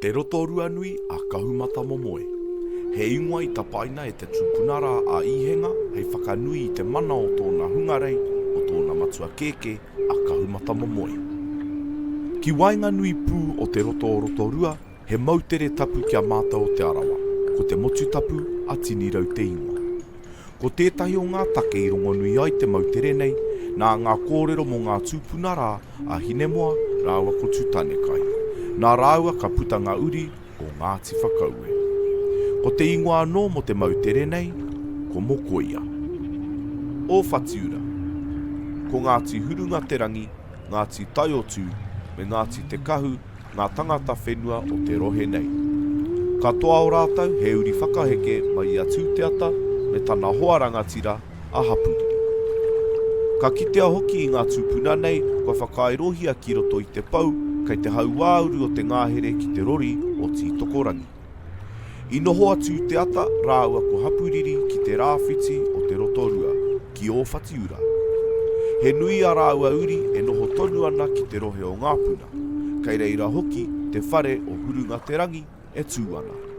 Te Rotoruanui a Kahumatamomoe. He ingoa i tapaina e te tupuna rā a Īhenga hei whakanui i te mana o tōna hungarei, o tōna matua kēkē a Kahumatamomoe. Ki waenganui pū o te roto o Rotorua, he moutere tapu ki a mātou o Te Arawa, ko te motu tapu a Tinirau te ingoa. Ko tētahi o ngā take i rongonui ai te moutere nei, nā ngā kōrero mō ngā tūpuna rā a Hinemoa rāua ko Tutanekai. Nā rāua ka puta ngā uri o Ngāti Whakaue. Ko te ingoa anō mō te moutere nei, ko Mokoia. Ōwhatiura. Ko Ngāti Hurungaterangi, Ngāti Taiotū me Ngāti Te Kahu ngā tangata whenua o te rohe nei. Katoa o rātou he uri whakaheke mai i a Tūteata me tana hoa rangatira a Hapuriri. Ka kitea hoki i ngā tūpuna nei kua whakaairohia ki roto i te pou kei te hauāuru o te ngahere ki te rori o Tītokorangi. I noho a Tūteata rāua ko Hapuriri ki te rāwhiti o Te Rotorua, ki Ōwhatiura. He nui ā rāua uri e noho tonu ana ki te rohe o Ngāpuna, kei reira hoki te whare o Hurungaterangi e tū ana.